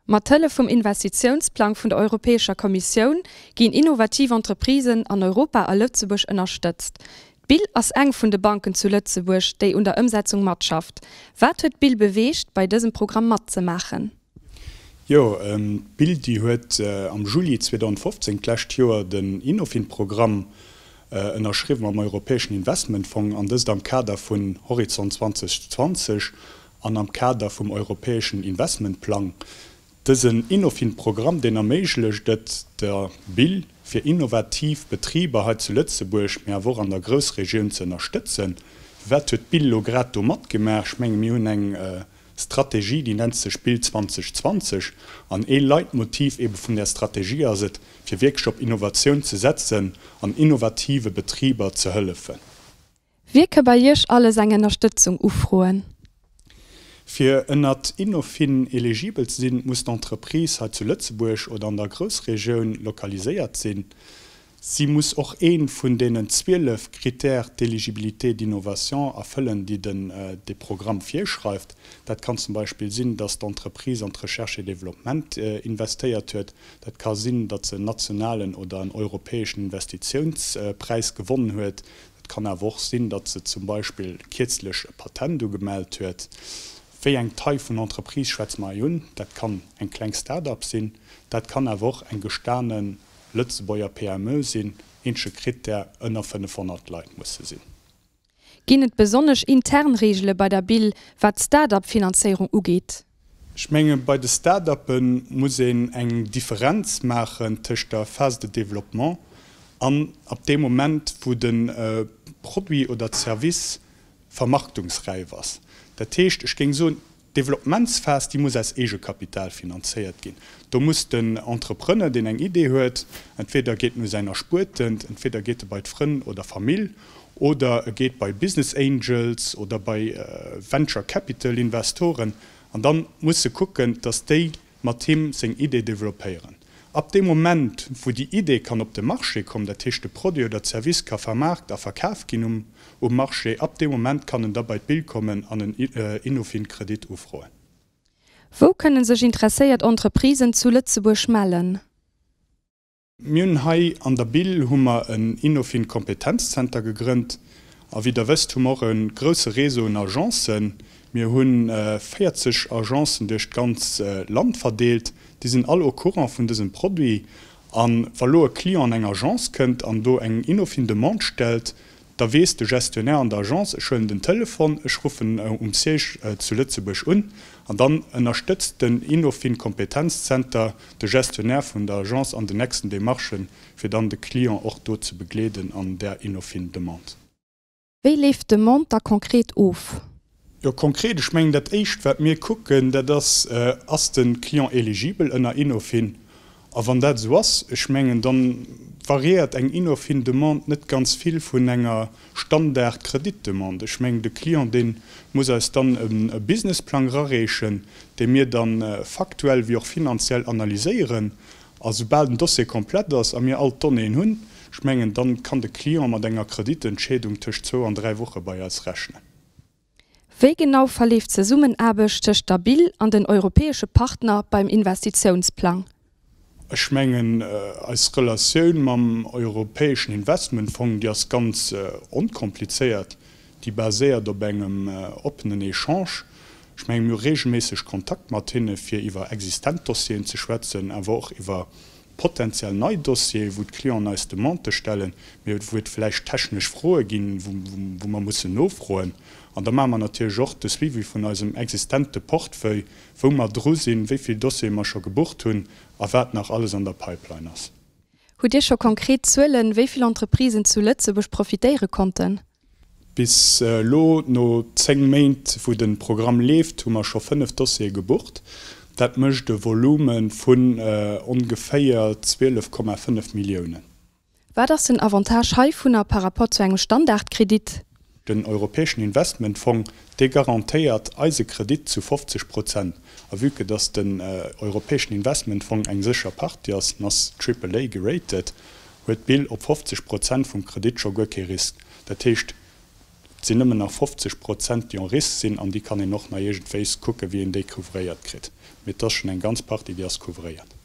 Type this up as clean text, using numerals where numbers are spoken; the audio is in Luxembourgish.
Mat Hëllef vum Investitiounsplang vun der Europäescher Kommissioun ginn innovativ Entreprisen an Europa a Lëtzebuerg ënnerstëtzt. D'BIL ass eng vun de Banken zu Lëtzebuerg, déi un der Ëmsetzung matschafft. Wat huet d'BIL beweegt, bei dësem Programm matzemaachen? Jo, d'BIL, déi huet am Juli 2015, d'lescht Joer, den Innofin-Programm ënnerschriwwen mam Europäeschen Investmentfong, an dëst am Kader vun Horizont 2020 an am Kader vum Europäeschen Investmentplang. Dësen Innofin-Programm, deen erméiglecht et der BIL, fir innovativ Betriber hei zu Lëtzebuerg, mee awer och an der Groussregioun ze ënnerstëtzen. Wat huet d'BIL elo grad do matgemaach? Ech menge mir hunn eng Strategie, déi nennt sech BIL 2020, an ee Leitmotiv eebe vun där Strategie ass et, fir wierklech op Innovatioun ze setzen an innovative Betriber ze hëllefen. Wie ka bei Iech alles eng Ënnerstëtzung ufroen? Fir ënnert Innofin eligibel ze sinn, muss d'Entreprise hei zu Lëtzebuerg oder an der Groussregioun lokaliséiert sinn. Si muss och ee vun deenen 12 Critères d'éligibilité d'innovation erfëllen, déi den de Programm virschreift. Dat kann zum Beispill sinn, datt d'Entreprise an d'Recherche et Développement investéiert huet. Dat ka sinn, datt se en nationalen oder en europäeschen Investitiounspräis gewonnen huet. Et kann awer och sinn, datt se zum Beispill kierzlech e Patent ugemellt huet. Wéi eng Taille vun Entreprise schwätze mer hei un? Dat kann eng kleng Start-up sinn, dat kann awer och eng gestane Lëtzebuerger PME sinn. Eenzege Krittär, ënner 500 Leit musse sinn. Ginn et besonnesch intern Reegele bei der BIL, wat d'Start-up-Finanzéierung ugeet? Ech menge bei de Start-uppe muss een eng Differenz maachen tëscht der Phase de développement an ab deem Moment, wou de Produit oder d'Service vermarktungsräif ass. Dat heescht, ech géing soen, d'Developpementsphas, déi muss aus Eegekapital finanzéiert ginn. Do muss den Entrepreneur, deen eng Idee huet, entweder geet en u säin Erspuertent, entweder geet e bei d'Frënn oder Famill oder e geet bei Business Angels oder bei Venture Capital Investoren an dann muss e kucken, dass déi mat him seng Idee developpéieren. Ab deem Moment, wou déi Idee kann op de Marché kommen, dat heescht de Produit oder d'Service ka vermaarkt a verkaf ginn um um Marché, ab deem Moment kann en da bei d'BIL kommen an en Innofin-Kredit ufroen. Wou kënne sech interesséiert Entreprisen zu Lëtzebuerg mellen? Mir hunn hei an der BIL hu mer en Innofin Kompetenzzenter gegrënnt. A wéi Der wësst, hu mer och e grouse Réseau un Agencen. Mir hu 40 Agencen duerch d'ganz Land verdeelt. Déi sinn all au courant vun dësem Produit. A wa lo e Client an eng Agence kënnt an do eng Innofin Demande stellt, Da weess de Gestionnaire an der Agence, ech huelen den Telefon, ech ruffen um Siège zu Lëtzebuerg un an dann ënnerstëtzt den Innofin Kompetenzzenter de Gestionnaire vun der Agence an den nächsten Demarchen, fir dann de Client och do ze begleeden an där Innofin Demande. Wéi leeft d'Demande da konkret of? Jo, konkret, ech mengen dat éischt wat mir kucken, dat ass, ass de Client eligibel ënner Innofin? A wann dat esou ass, ech mengen, da variéiert eng Innofin-Demande net ganz vill vun enger Standard-Kreditdemande. Ech mengen, de Client, dee muss eis dann e Businessplang erareechen, dee mir da faktuell wéi och finanziell analyséieren. A soubal den Dossier komplett ass a mir all d'Donnéeën hunn, ech mengen, da kann de Client mat enger Kreditentscheedung tëscht zwou an dräi Woche bei eis rechnen. Wéi genau verleeft d'Zesummenaarbecht tëscht der BIL an den europäesche Partner beim Investitiounsplang? Ech mengen, eis Relatioun mam Europäeschen Investmentfong, déi ass ganz onkomplizéiert. Déi baséiert op engem oppenen Echange. Ech mengen, mir hu regelméisseg Kontakt mat hinne fir iwwer existent Dossieren ze schwätzen, awer och iwwer Potenziell nei Dossiere wou d'Clienten eis Demandë stellen, mee wou et vläicht technesch Froe ginn, wou mer mussen nofroen. An da maache mer natierlech och de Suivi vun eisem existente Portefeuille, wou mer dru sinn, wéi vill Dossiere mer scho gebucht hunn a wat nach alles an der Pipeline ass. Hutt Dir scho konkret Zuelen, wéi vill Entreprisen zu Lëtzebuerg profitéiere konnten? Bis elo, no 10 Méint wou de Programm leeft, hu mer scho 5 Dossiere gebucht. Dat mécht e Volume vun ongeféier 12,5 Milliounen. Wat ass den Avantage heivunner par rapport zu engem Standardkredit? Den Europäeschen Investmentfong, dee garantéiert eise Kredit zu 50 Prozent. A vue que dass den Europäeschen Investmentfong eng sécher Partie ass, en ass Triple A gerated, huet d'BIL op 50 Prozent vum Kredit scho guer kee Risk. Dat heescht, Et sinn nëmmen nach 50 Prozent, déi en risque sinn, an déi kann een och nach iergendwéis kucken, wéi een déi couvréiert kritt. Mee et ass schonn eng ganz Partie, déi ass couvréiert.